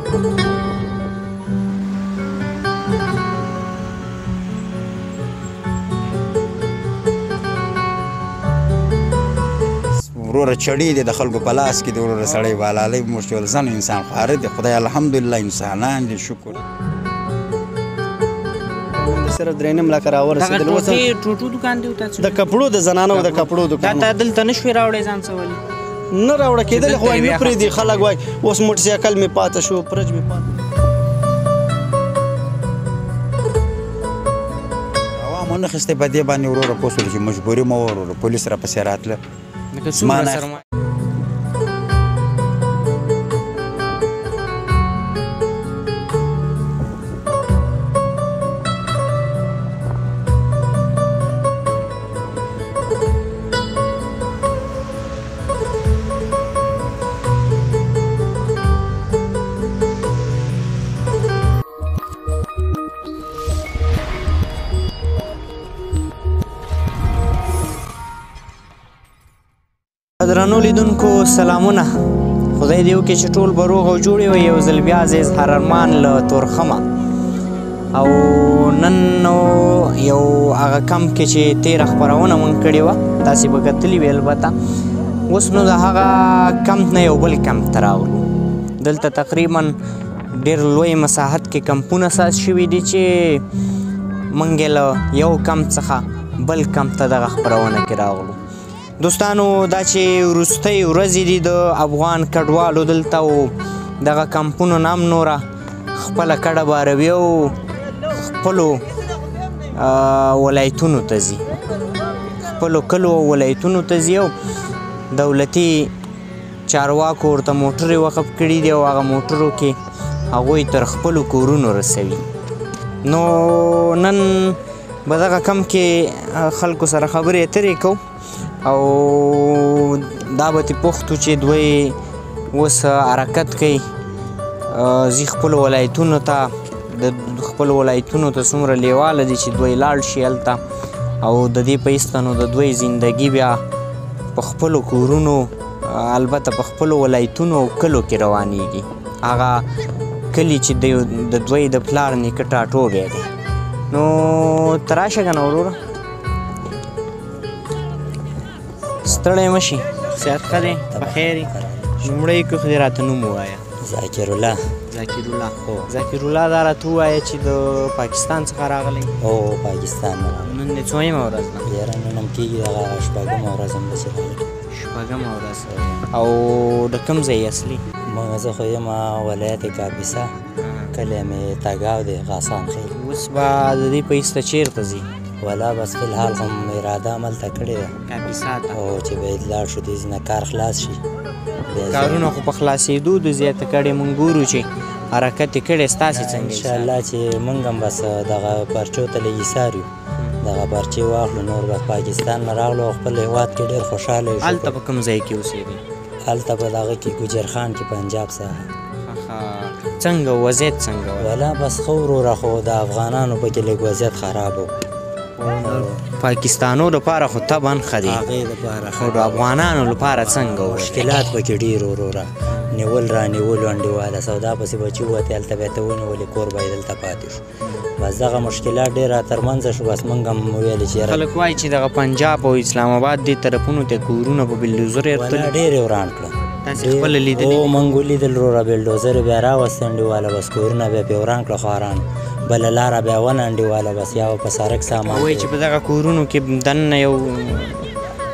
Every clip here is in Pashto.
وروره چړې دي د خلکو په لاس کې دي وروره، سړی بالالۍ مشکل ځان انسان خواره دی، خدای الحمدلله انسانان دي شکر. صرف 3.5 لکه راورسېدل. اوس ټوټو دکان دی د کپړو، د زنانو د کپړو دکان. دا دلته نشوي راوړی ځان څه ولي نه راوړه کېدل، خو نه پرېږدي خلک. وایي اوس موټرسایکل مې پاته شو، فرج مې پاته. عوامو نه خیسته په دې باندې وروره پوه شول چې مجبوري مو وروره، پولیس راپسې راتله. زما نه درنو لیدونکو سلامونه، خدای دې وکړي چې ټول به روغ او جوړ وي. یو ځل بیا زه اظهار ارمان له تورخمه، او نن نو یو هغه کمپ کې چې تېره خپرونه مونږ کړې وه، تاسې به کتلي وي البته. اوس نو د هغه کمپ نه یو بل کمپ ته راغلو. دلته تقریبا ډېر لوی مساحت کې کمپونه ساز شوي دي چې مونږ یې له یو کمپ څخه بل کمپ ته دغه خپرونه کې راغلو. دوستانو دا چې وروستۍ ورځې دي د افغان کډوالو دلته، او دغه کمپونو نه هم نوره خپله کډه باروي او خپلو ولایتونو ته ځي، خپلو کلو او ولایتونو ته ځي. او دولتي چارواکو ورته موټرې وقف کړي دي او هغه موټرو کې هغوی تر خپلو کورونو رسوي. نو نن به دغه کمپ کې خلکو سره خبرې اترې کوو او دا به ترې پوښتو چې دوی اوس حرکت کوي، ځي خپلو ولایتونو ته، د خپلو ولایتونو ته څومره لیواله دي چې دوی لاړ شي هلته، او د دې په ایسته نو د دوی زندګي بیا په خپلو کورونو، البته په خپلو ولایتونو او کلو کې روانیږي، هغه کلي چې د دوی د پلار نیکه ټاټوبی دی. نو ته راشه که نه وروره، ستړی مه شي، صحت ښه دی؟ په خیر یې؟ لومړی کې خو دې راته نوم ووایه. ذاکرالله. ذاکرالله، ذاکرالله دا راته ووایه چې د پاکستان څخه راغلی؟ هو، پاکستان نه راغلی. نن دې څویمه ورځ ده؟ یاره نن هم کېږي دغه شپږمه ورځ هم ده چې راغلی. شپږمه ورځ. او د کوم ځای اصلي؟ موږ زه خو یم ولایت کاپیسا، کلی مې تګاو دی، غاسان خیل. اوس به د دې په ایسته چېرته ځي؟ ولا بس فی الحال خو مې اراده هملته کړې ده، کاپیسا ته، او چې باید لاړ شو دې ځای نه کار خلاص شي. کارونه خو په خلاصېدو د زیاته کړې، مونږ ګورو چې حرکت یې کړی. ستاسې څنګه؟ انشاءالله چې مونږ هم بس دغه پرچو ته لږ ایسار یو، دغه پرچې واخلو، نور بس پاکستان نه راغلو او خپل هېواد کې ډېر خوشحاله یو. هلته په کوم ځای کې اوسېدئ؟ هلته په دغه کې ګوجر خان کې، پنجاب ساحه. څنګه وضعیت څنګه و؟ ولا بس ښه وروره، خو د افغانانو پکې لږ وضعیت خراب و. پاکستانو لپاره خو طبعا ښه دی، هغې لپاره خو د افغانانو لپاره څنګه و؟ مشکلات پکې ډېر وروره، نیول رانیولو انډیواله سودا پسې به چې ووتې هلته به یې ته ونیولې، کور به یې دلته پاتې شو. بس دغه مشکلات ډېر را ترمنځه شو. بس موږ هم وویل چې یاره خلک وایي چې دغه پنجاب او اسلام آباد دې طرفونو ته کورونه په بلډوزر یې ولا ډېر یې وران کړه. تاسې خپله لیدلي؟ هو، موږ ولیدل وروره، بلډوزر یې بیا راوستی انډیواله، بس کورونه بیا پرې وران کړه خوارانو، بله لاره بیا ونه انډیواله، بس یا به په سړک سامان. وایي چې په دغه کورونو کې دننه یو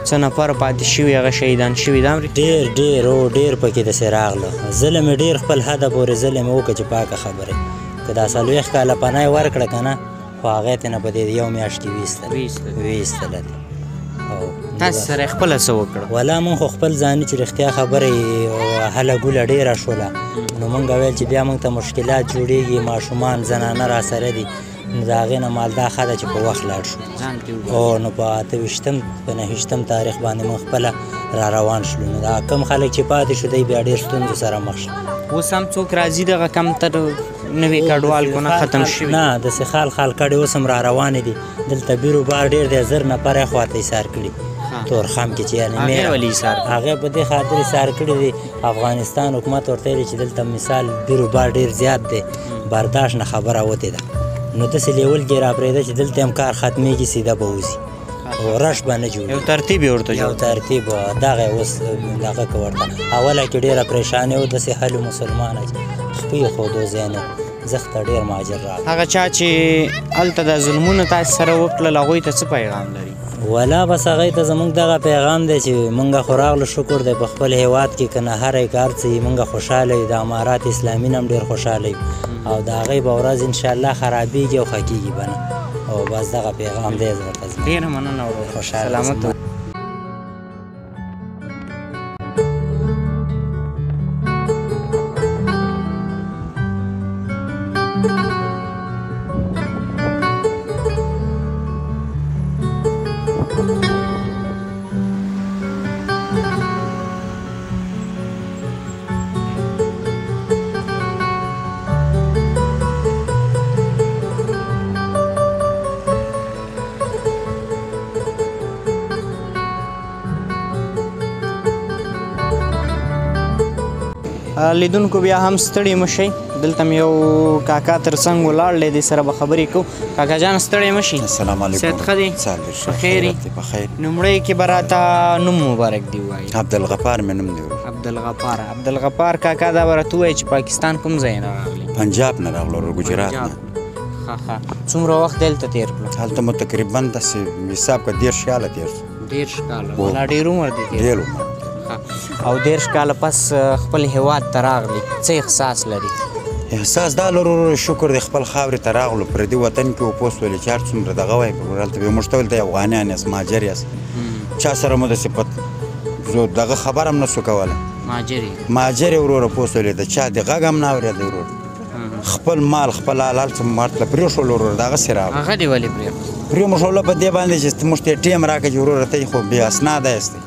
څه نفر پاتې شوي، هغه شهیدان شوي. دا ډېر ډېر هو ډېر پکې داسې راغله. ظلم یې ډېر خپل حده پورې ظلم یې وکړه چې پاکه خبره، که دا 40 کاله پناه یې ورکړه که نه، خو هغه یې ترېنه په دې یو میاشت کې ویستله. تاسې سره یې خپله څه وکړه؟ ولا موږ خو خپل ځاني چې رښتیا خبره هله ګوله ډېره شوله، نو موږ ویل چې بیا موږ ته مشکلات جوړېږي، ماشومان زنانه را سره دي، نو د هغې نه مال دا ښه ده چې په وخت لاړ شو. او نو په 28 په 29 تاریخ باندې موږ خپله را روان شلو. نو دا کم خلک چې پاتې شو دی بیا ډېر ستونزو سره مخ شو. اوس هم څوک راځي دغه کم تر نوي کډوال کو نه ختم شوي؟ نه، داسې خال خال کډې اوس هم را روانې دي. دلته بیروبار ډېر دی، 1000 نفره یې خواته ایسار کړي. تورخم کې چې یعنې هغې ولې ایسار هغې په دې خاطر ایسار کړي دي. افغانستان حکومت ورته ویلي چې دلته مثال بیروبار ډېر زیات دی، برداشت نه خبره وتې ده، نو داسې لیول کې راپرېږده چې دلته هم کار ختمېږي، سیده به وځي او رش به نه جوړېږي. یو ترتیب یې ورته یو ترتیب دغه اوس دغه که ورته اوله کې ډېره پریشاني وه، داسې حل مسلمانه چې خپې ښودو ځای نه زښته ډېر مهاجر راغی. هغه چا چې هلته د ظلمونه تاسې سره وکړل هغوی ته څه پیغام لري؟ ولا بس هغوی ته زموږ دغه پیغام دی چې موږ خو راغلو شکر دی په خپل هیواد کې، که نه هر کار څه وي موږ خوشحاله یو، د امارات اسلامي نه هم ډېر خوشحاله یو، او د هغوی به ورځ انشاءالله خرابېږي او ښه کېږي به نه. او بس دغه پیغام دی ورته. ډېره مننه ورور، خوشحاله سلامت. لیدونکو بیا هم ستړي مه شئ، دلته مې یو کاکا تر څنګ ولاړ دی، دې سره به خبرې کوو. کاکا جان ستړی مه شي. السلام علیکم. صحت ښه دی؟ په خیر یې؟ په خیر. لومړی کې به راته نوم مبارک دی ووایي. عبدالغفار مې نوم دی ورور. عبدالغفار. عبدالغفار کاکا دا به راته ووایي چې پاکستان کوم ځای نه راغلی؟ پنجاب نه راغلو ورور، ګجرات نه. ښه ښه. څومره وخت دلته تېر کړو؟ هلته مو تقریبا داسې حساب که 30 کاله تېر شو. 30 کاله؟ ولا ډېر عمر دی تېر. ډېر عمر. او 30 کاله پس خپل هیواد ته راغلی، څه احساس لري؟ احساس دا لرو شکر دی خپل خاورې ته راغلو، پردي وطن کې وپوه سولې چې هر څومره دغه وایي هلته بیا موږ ته ویل ته افغانیان یاست، مهاجر یاست، چا سره مو داسې په دغه خبره هم نه سو کولی. مهاجر یې؟ مهاجر یې وروره، پوه سولې د چا د غږ هم نه اورېدی ورور، خپل مال خپل حلال څه مو هلته پرېښول ورور، دغسې راغلو. هغه دې ولې پرېښود؟ پرې مو ښوله په دې باندې چې موږ ته یې ټیم راکړه چې وروره ته خو بې اسناده یاستئ،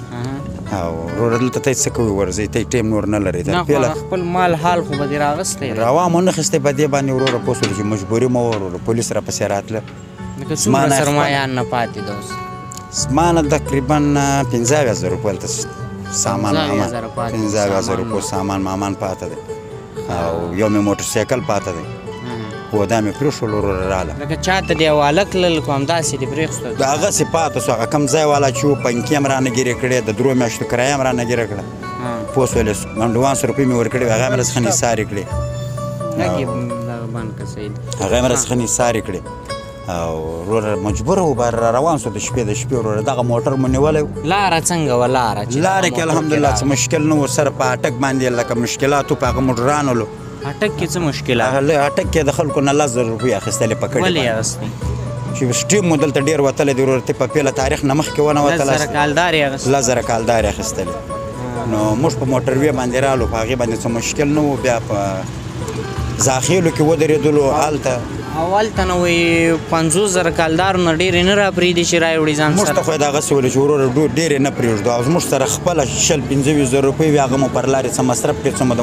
او وروره دلته ته څه کوې ورځئ، ته ټیم نور نه لرې. نه خو خپل مال حال خو به دې راغستی دی. روا مو نه خیستی په دې باندې وروره، پوه سولو چې مجبوري مو وه وروره، پولیس راپسې راتله. لکه څومره سرمایان نه پاتې ده اوس؟ زما نه تقریبا 75,000 روپۍ هلته سامان مامان، 75,000 روپو سامان مامان پاته دی، او یو مې موټرسایکل پاته دی، هو دا مې پرېښول وروره راله. لکه چا ته دې حواله کړل که همداسې دې پرېښودل؟ د هغسې پاته سو، هغه کوم ځای والا چې و پنکې هم رانه ګیرې کړې، د 3 میاشتو کرایه هم رانه ګیره کړه، پوه سولې انډوانس روپۍ مې ورکړې وې، هغه هم راڅخه نثارې کړې. هغه هم راڅخه نثارې کړې، او وروره مجبور و بهر را روان سو د شپې وروره. دغه موټر مو نیولی و. لاره څنګه وه؟ لاره لاره کې الحمدلله څه مشکل نه و، سره په اټک باندې لکه مشکلات و، په هغه موټرانو لو. اټک کې څه مشکلات؟ اټک کې د خلکو نه 10,000 روپۍ اخیستلې په کړې. ولې یې اخیستې؟ چې سټیم مو دلته ډېر وتلی دی وروره، ته په پیله تاریخ نه مخکې ونه وتلی. 10,000 کالدارې اخیستلې؟ 10,000 کالدارې اخیستلې. نو موږ په موټروې باندې رالو، په هغې باندې څه مشکل نه و. بیا په زاخیلو کې ودرېدلو هلته. او هلته نو وایي 50,000 کالدارو نه ډېرې نه راپرېږدي چې رایې وړي ځان سره؟ موږ ته خو یې دغسې ویل چې وروره ډېرې نه پرېږدو، او زموږ سره خپله 20-25,000 روپۍ وې، هغه مو پر لارې څه مصرف کړې، څه مو د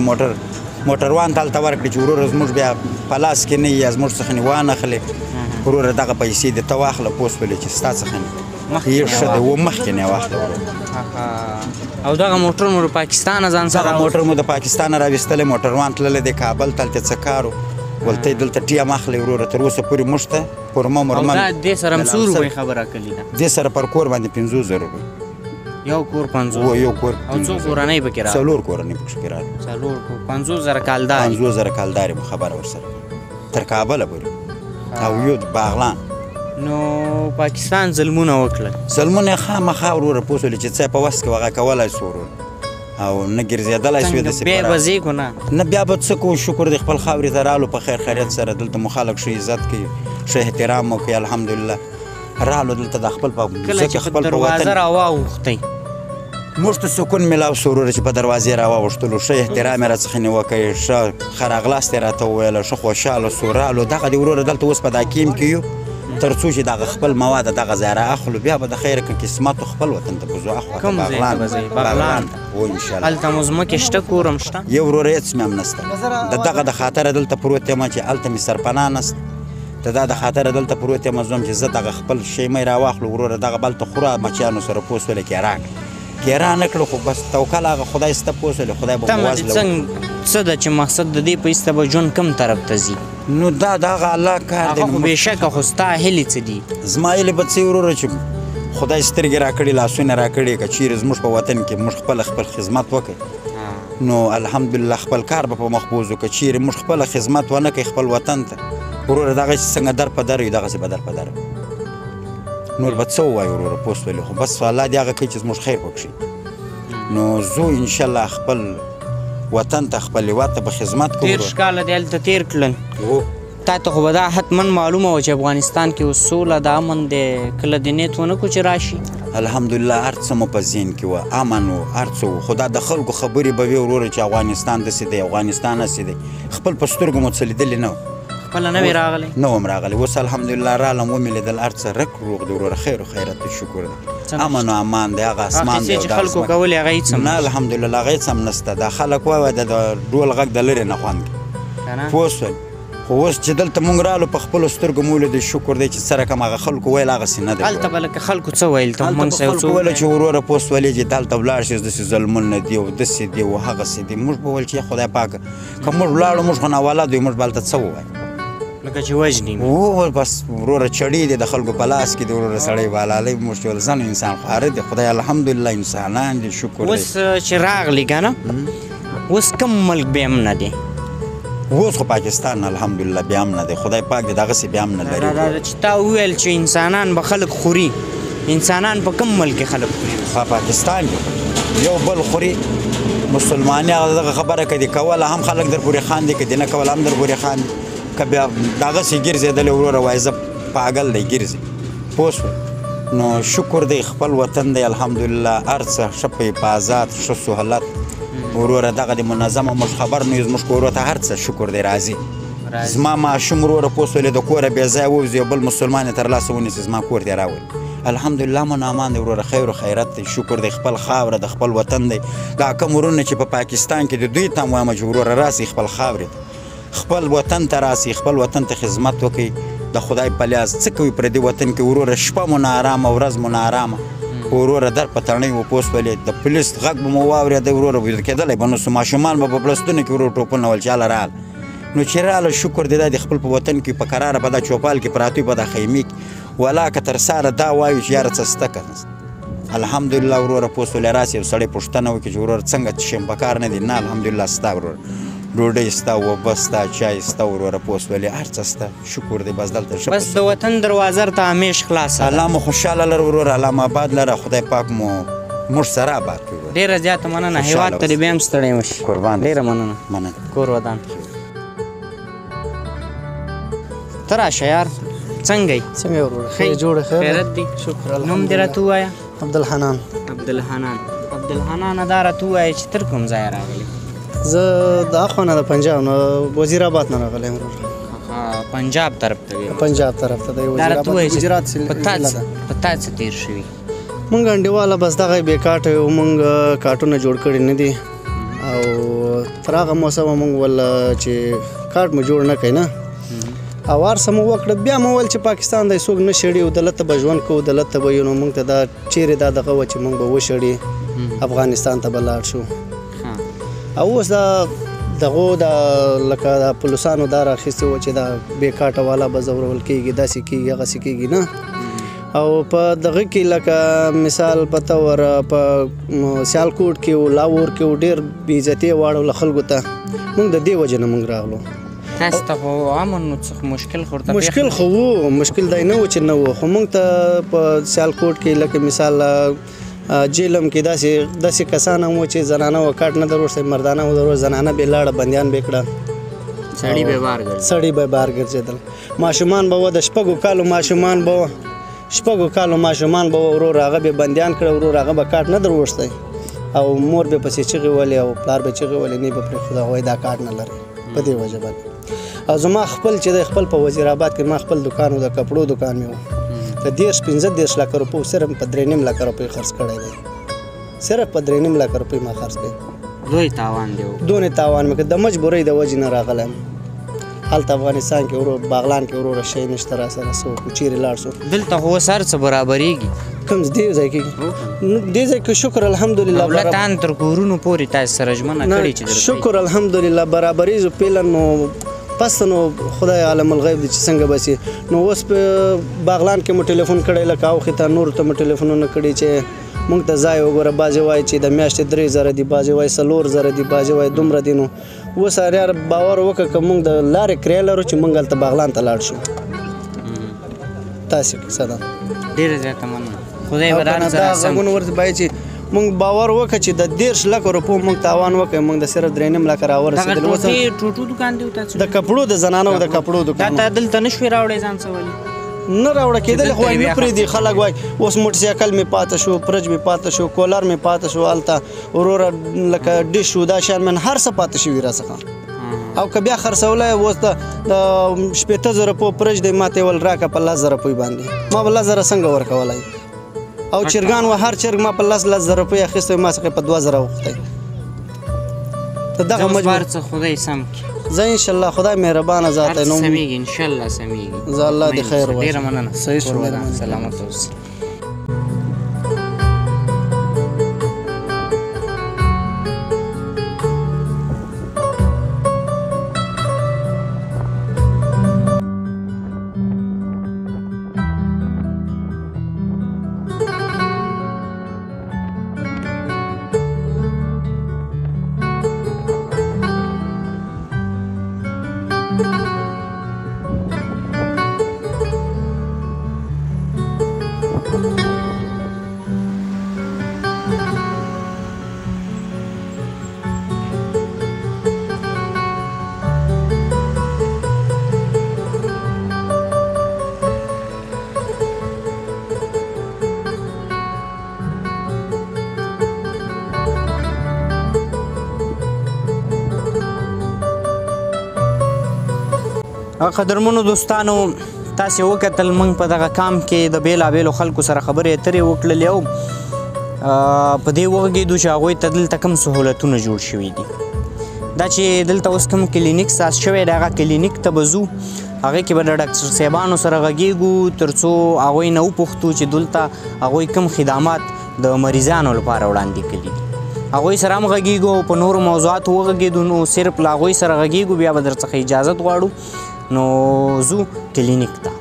موټروان ته هلته ورکړې چې وروره زموږ بیا په لاس کې نه یا زموږ څخه وانه خلې، وروره دغه پیسې دې ته واخله، پوه سولې چې ستا څخه یې ښه دی و مخکې نه واخله وروره. او دغه موټر مو د پاکستانه ځان سره دغه موټر مو د پاکستانه راویستلی، موټروان تللی دی کابل ته، هلته څه کار و، ولته یې دلته ټیم اخلي وروره. تر اوسه پورې موږ ته قورمه مرمه. او دا دې سره هم څو روپۍ خبره کړې ده؟ دې سره پر کور باندې 50,000 روپۍ. یو کور 50؟ هو یو کور. او څو کورنۍ پکې راغلې؟ 4 کورنۍ پکې راغلې. 4 کور 50,000 کالدارې؟ 50,000 کالدارې مو خبره ورسره تر کابله پورې، او یو باغلان. نو پاکستان ظلمونه وکړل؟ ظلمونه یې خامخا وروره، پوه سولې چې څه په وس کې هغه کولی سو وروره، او نه ګرځېدلی سوې داسې. بیا به ځې که نه؟ نه بیا به څه کوو، شکر دی خپل خاورې ته رالو په خیر خیریت سره. دلته مو خلک ښه عزت کوي، ښه احترام مو کوي، الحمدلله. رالو دلته د خپل په کله چې په دروازه راواوښتئ موږ ته سکون میلاو سو وروره چې په دروازې راواوښتلو، ښه احترام یې راڅخه وکړ، ښه ښه راغلاست یې راته وویل، ښه خوشحاله سو رالو. دغه دی وروره دلته اوس په دا کیم کې یو، تر څو چې دغه خپل مواد دغه ځای را اخلو، بیا به د خیره که قسمت خپل وطن ته به ځو. اخوا کوم ځای ته به ځئ؟ بغلان ته. هو انشاءالله. هلته مو ځمکې شته، کور هم شته؟ یو وروره هېڅ مې هم نشته، د دغه د خاطره دلته پروت یم چې هلته مې سرپناه نشته، ته دا د خاطره دلته پروت یم، زه چې زه دغه خپل شی مې راواخلو وروره، دغه بل ته خورا مچیانو سره پوه سولې کې راکړه، کې را نه کړو، خو بس توکل هغه خدای سته پوه سولې، خدای به مو وزله. څنګه څه ده چې مقصد د دې په ایسته به ژوند کوم طرف ته ځي؟ نو دا د هغه الله کار دی. هغه خو بېشکه، خو ستا هیلې څه دي؟ زما هیلې به څه وروره چې خدای سترګې راکړي، لاسونه راکړي، که چیرې زموږ په وطن کې موږ خپل خدمت وکړي نو الحمدلله خپل کار به په مخ بوځو. که چیرې موږ خپله خدمت ونه کړي خپل وطن ته وروره، دغسې څنګه در په در یو دغسې به در په در، نور به څه ووایو وروره پوه سولې. خو بس الله دې هغه کوي چې زموږ خیر پکښې. نو زه انشاءالله خپل وطن ته خپل هېواد ته به خدمت کوو. 30 کاله دې هلته تېر کړل، تا ته خو به دا حتما معلومه وه چې افغانستان کې اوس سوله ده، امن دی، کله دې نیت ونه کړو چې راشي؟ الحمدلله هر څه مو په ذهن کې وه، امن و، هر څه و، خو دا د خلکو خبرې به وې وروره چې افغانستان داسې دی، افغانستان هسې دی، خپل په سترګو مو څه لیدلي نه وو. خپله نه وې راغلی؟ نه وم راغلی. اوس الحمدلله رالم، ومې لیدل، هر څه رک روغ دی وروره، خیر و خیرت دی، شکر دی، امن و امان دی. هغه اسمان دی چې خلکو کولې هغه هېڅ هم نه، الحمدلله هغه هېڅ هم نشته. دا خلک وایي د ډول غږ د لرې نه خوند کوي، پوه سول. خو اوس چې دلته مونږ رالو په خپلو سترګو مو ولیدل، شکر دی چې څه رقم هغه خلکو ویل هغسې نه دی. هلته به لکه خلکو څه ویل؟ ته مونږ سره خلکو ویل چې وروره پوه سولې چې دلته ولاړ شې داسې ظلمونه دي او داسې دي او هغسې دي. موږ به ویل چې خدای پاک که موږ ولاړو موږ خو ناولد یو، موږ به هلته څه ووایو؟ لکه چې وژني وو بس وروره، چړې دي د خلکو په لاس کې دي وروره، سړی به حلالوي. موږ چې ویل ځنو انسان خواره دي، خدای الحمدلله انسانان دي، شکر دی. اوس چې راغلي که نه، اوس کوم ملک بې امنه دی؟ اوس خو پاکستان الحمدلله بیا امنه دی، خدای پاک دې دغسې بیا امنه لري. چې تا وویل چې انسانان به خلک خوري، انسانان په کوم ملک کې خلک خوري؟ په پاکستان کې یو بل خوري. مسلماني هغه دغه خبره که دې کوله هم خلک در پورې خاندي، که دې نه کوله هم در پورې خاندي. که بیا دغسې ګرځېدلی وروره وایي زه پاګل دی ګرځي، پوه شوې؟ نو شکر دی خپل وطن دی الحمدلله، هر څه ښه په حفاظت، ښه سهولت وروره، دغه د منظمه موږ خبر نه یو، زموږ کورو ته هر څه شکر دی راځي. زما ماشوم وروره پوه سولې د کوره بې ځایه ووځي، یو بل مسلمان یې تر لاسه ونیسي، زما کور دې راولي. الحمدلله من امان دی وروره، خیر و خیرت دی، شکر دی، خپل خاوره د خپل وطن دی. دا کوم ورونه چې په پاکستان کې د دوی ته هم وایم چې وروره راسئ خپل خاورې ته، خپل وطن ته راسئ، خپل وطن ته خدمت وکړئ. د خدای په لیاز څه کوي پردي وطن کې وروره، شپه مو ناارامه، ورځ مو ناارامه وروره، در په تڼۍ و پوه سولې، د پولیس غږ به مو واورېدی وروره، ویده کېدلی به نه سو، ماشومان به په بړستونو کې وروره ټوپونه ول چې هله راغله. نو چې راغله شکر دی دا د خپل په وطن کې په کراره په دا چوپال کې پراته یو، په دا خیمې کې ولا که تر ساره دا وایو چې یاره څه سته که نه سته. الحمدلله وروره پوه سولې راسي یو سړی پوښتنه وکړي چې وروره څنګه څه شی په کار نه دی، نه الحمدلله سته وروره، ډوډۍ سته، اوبه سته، چای سته وروره، پوه سولې هر څه سته، شکر دی. بس دلته ښه بس د وطن دروازه ورته همیش خلاصه ده. الله مو خوشحاله لره وروره، الله مو آباد لره، خدای پاک مو موږ سره آباد کړي. ډېره زیاته مننه، هېواد ته دې بیا هم ستړی مه شي. قربان. ډېره مننه. مننه. کور ودان. ته راشه یار، څنګه یې؟ څنګه یې وروره؟ ښه یې جوړ یې؟ خیر خیرت دی، شکر. نوم دې راته ووایه. عبدالحنان. عبدالحنان، عبدالحنانه دا راته ووایه چې تر کوم ځایه راغلې؟ زه د اخوا نه، د پنجاب نه، وزیر آباد نه راغلی یم وروره. پنجاب طرف ته وې؟ پنجاب طرف ته دی، دا راته ووایه چې ګجرات په تا څه تېر شوي؟ مونږ انډیواله بس دغه بې کاټه یو، مونږ کاټونه جوړ کړي نه دي، او تر هغه موسمه مونږ ول چې کاټ مو جوړ نه کړی نه، او هر څه مو وکړه. بیا مو ویل چې پاکستان دی، څوک نه شړي او دلته به ژوند کوو، دلته به یو، نو مونږ ته دا چیرې دا دغه وه چې مونږ به وشړي، افغانستان ته به لاړ شو. او اوس دا دغو دا لکه دا پولیسانو دا راخیستې وه چې دا بې کاټه والا به ځورول کېږي، داسې کېږي، هغسې کېږي نه. او په دغه کې لکه مثال په طور په سیالکوټ کې و، لاهور کې و، ډېر بې عزتي یې واړوله خلکو ته. مونږ د دې وجې نه مونږ راغلو. تاسو ته خو امن نو څه مشکل خو ورته پېښ مشکل خو و، مشکل دی نه و چې نه و، خو مونږ ته په سیالکوټ کې لکه مثال جیلم کې داسې کسان هم وو چې زنانه و کاټ نه دروښتی، مردانه و دروښتی، زنانه به لاړه، بندیان به یې کړه، سړي به بار ګرځېدل، سړي به بار ګرځېدل، ماشومان به وه، د شپږو کالو ماشومان به وه، شپږو کالو ماشومان به وه ورور، هغه به بندیان کړه ورور، هغه به کاټ نه دروښتی، او مور به پسې چغې ولې او پلار به چغې ولې، نه به پرېښوده، وایي دا کاټ نه لري په دې وجه باندې. او زما خپل چې دی، خپل په وزیر آباد کې ما خپل دکان و، د کپړو دکان مې و، د 30 35 لکه روپو صرف په 3.5 لکه روپۍ خرڅ کړی دی، صرف په 3.5 لکه روپۍ ما خرڅ کړی. لوی تاوان دی و. دونه تاوان مې کړ، د مجبورۍ د وجې نه راغلی یم. هلته افغانستان کې ورور باغلان کې وروره شی نشته را سره، څه وکړو، چېرې لاړ شو؟ دلته خو اوس هر څه برابرېږي. کوم دې ځای کې؟ دې ځای کې شکر الحمدلله دولت ان تر کورونو پورې تاسو سره ژمنه کړې چې درکوي. شکر الحمدلله برابرېږو فعلا. نو پس نو خدای عالم الغیب دی چې څنګه به شي. نو اوس په باغلان کې مو ټلیفون کړی، لکه اوښې ته نورو ته مو ټلیفونونه کړي چې موږ ته ځای وګوره. بعضې وایي چې د میاشتې 3000 دي، بعضې وایي 4000 دي، بعضې وایي دومره دي. نو اوس یار باور وکړه که موږ د لارې کرایه لرو چې موږ هلته باغلان ته لاړ شو. تاسې کیسه ده. ډېره زیاته مننه، خدای به دا غږونه ورته باید چې موږ باور وکړه چې د 30 لکه روپو موږ تاوان وکړ، موږ د صرف 3.5 لکه راورسېدل. اوس ټوټو دکان دی تاسو؟ د کپړو، د زنانو د کپړو دکان. دا دلته نشوي راوړی ځان څه ولي؟ نه راوړه کېدل خو نه پرېږدي. خلک وایي اوس موټرسایکل مې پاته شو، فرج مې پاته شو، کولر مې پاته شو، هلته وروره لکه ډش و دا شیان مې هر څه پاته شوي را څخه. او که بیا خرڅولی اوس د 60,000 روپو فرج دی، ما ته یې ویل راکړه په 10,000 روپۍ باندې. ما به 10,000 څنګه ورکولی؟ او چرګان و هر چرګ ما په 10,000 روپۍ اخیستی، ما څخه په 2,000 وغوښتی. ته دغه مجبور څه خدای سم کړي. زه انشاءالله خدای مهربانه ذات دی، نو سمېږي انشاءالله سمېږي. زه الله دې خیر ورکړي. ډېره مننه، صحیح شو، سلامت اوسې. قدرمنو دوستانو، تاسې وکتل موږ په دغه کام کې د بېلابېلو خلکو سره خبرې اترې وکړلې او په دې وغږېدو چې هغوی ته دلته کوم سهولتونه جوړ شوي دي. دا چې دلته اوس کوم کلینیک ساز شوی دی، هغه کلینیک ته به ځو، هغې کې به د ډاکټر صاحبانو سره غږېږو تر څو هغوی نه وپوښتو چې دلته هغوی کوم خدمات د مریضانو لپاره وړاندې کړي دي. هغوی سره هم غږېږو او په نورو موضوعاتو وغږېدو. نو صرف له هغوی سره غږېږو، بیا به در څخه اجازت غواړو. نو ځو کلینیک ته.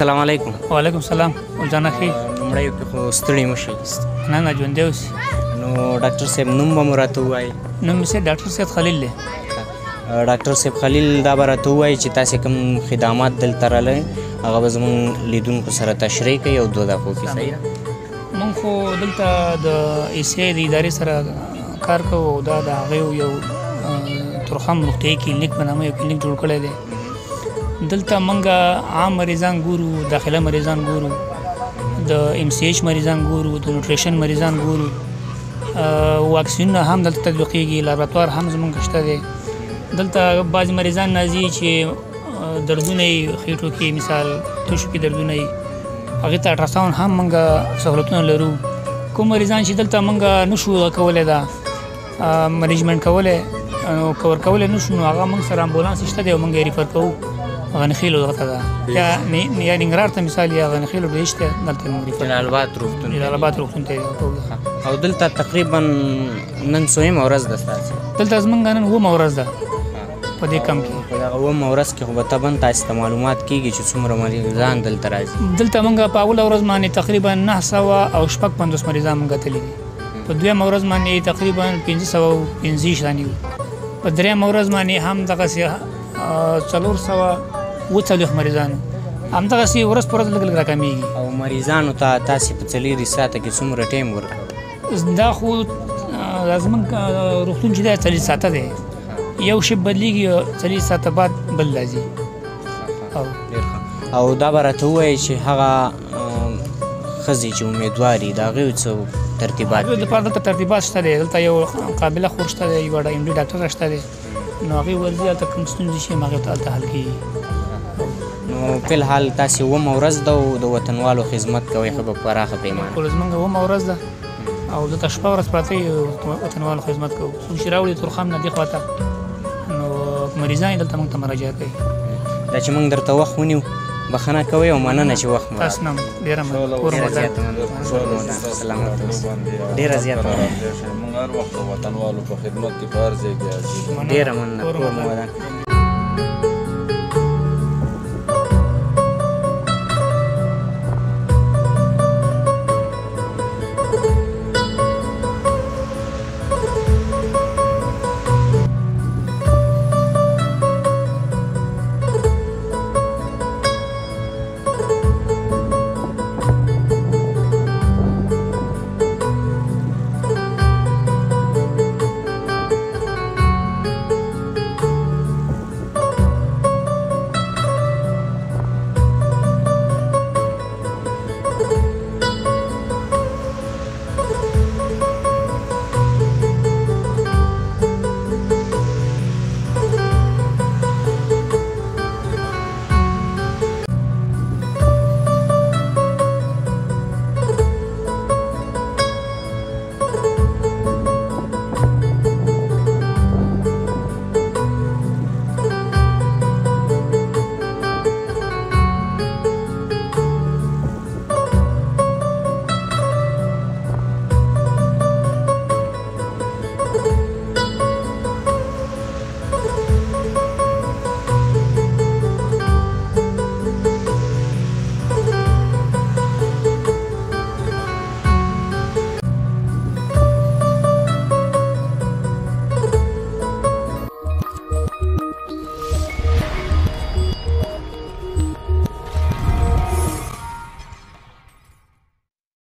السلام علیکم. وعلیکم السلام. جانه ښه لومړی کې خو ستړي مه شئ. نه نه، ژوندی اوسې. نو ډاکټر صاحب نوم به مو راته ووایئ؟ نوم مې صاحب ډاکټر سید خلیل دی. ډاکټر صاحب خلیل، دا به راته ووایئ چې تاسې کوم خدمات دلته رالئ هغه به زموږ لیدونکو سره تشریح کوي او 2 دقیقو کې، صحیح ده؟ موږ خو دلته د ای سي آی د ادارې سره کار کوو او دا د هغې یو تورخم روغتیایي کلینیک په نامه یو کلینیک جوړ کړی دی. دلته موږ عام مریضان ګورو، داخله مریضان ګورو، د ام سي اچ مریضان ګورو، د nutrition مریضان ګورو، واکسینونه هم دلته تطبیقېږي، لابراتوار هم زموږ شته دی. دلته بعضې مریضان راځي چې دردونه یې خېټو کې، مثال تشو کې دردونه یې، هغې ته ultrasound هم موږ سهولتونه لرو. کوم مریضان چې دلته موږ نشو کولی دا management کولی نو که ورکولی نشو، نو هغه موږ سره امبولانس شته دی او موږ یې refer کوو غنیخېلو دغه ته ده، یا ننګرهار ته مثال، یا غنیخېلو ډېش ته، دلته موږ refer جلال آباد روغتون، جلال آباد روغتون ته یې ورکوو. او دلته تقریبا نن څویمه ورځ ده ستاسې؟ دلته زموږ نن اوومه ورځ ده په دې کم کې. په دغه اوومه ورځ کې خو به طبعا تاسې ته معلومات کېږي چې څومره مریضان دلته راځي. دلته موږ په اوله ورځ باندې تقریبا 956 مریضان موږ کتلي دي. په دویمه ورځ باندې تقریبا 525 دانې وو. په درېیمه ورځ باندې هم دغسې 440 مریضان وو. همدغسې ورځ په ورځ لږ لږ راکمېږي. او مریضانو ته تاسې په 24 ساعته کې څومره ټایم ورکوئ؟ دا خو زموږ روغتون چې دی 40 ساعته دی، یو شپ بدلېږي، 40 ساعته بعد بل راځي. او ډېر ښه. او دا به راته ووایې چې هغه ښځې چې امیدوارې د هغې څه ترتیبات دي؟ دپاره دلته ترتیبات شته دی. دلته یو قابله خور شته دی، یو ایم ډي ډاکټر شته دی، نو هغې ورځي هلته کوم ستونزې شي هغې ته هلته حل کېږي. نو فی الحال تاسې اوومه ورځ ده او د وطنوالو خدمت کوئ، ښه په پراخه پیمانه. بالکل، زموږ اوومه ورځ ده او دلته شپه ورځ پراته یو وطنوالو خدمت کوو. څوک چې راوړي تورخم نه دې خوا ته، نو مریضان یې دلته موږ ته مراجعه کوي. دا چې موږ درته وخت ونیو بخښنه کوئ او مننه چې وخت مو تاسو نه ډېره مننه. کور مو ډېره زیاته مننه. سلامت اوسئ. ډېره زیاته مننه. موږ هر وخت د وطنوالو په خدمت کې په هر ځای کې حاضر یو. ډېره مننه. کور مو ودان.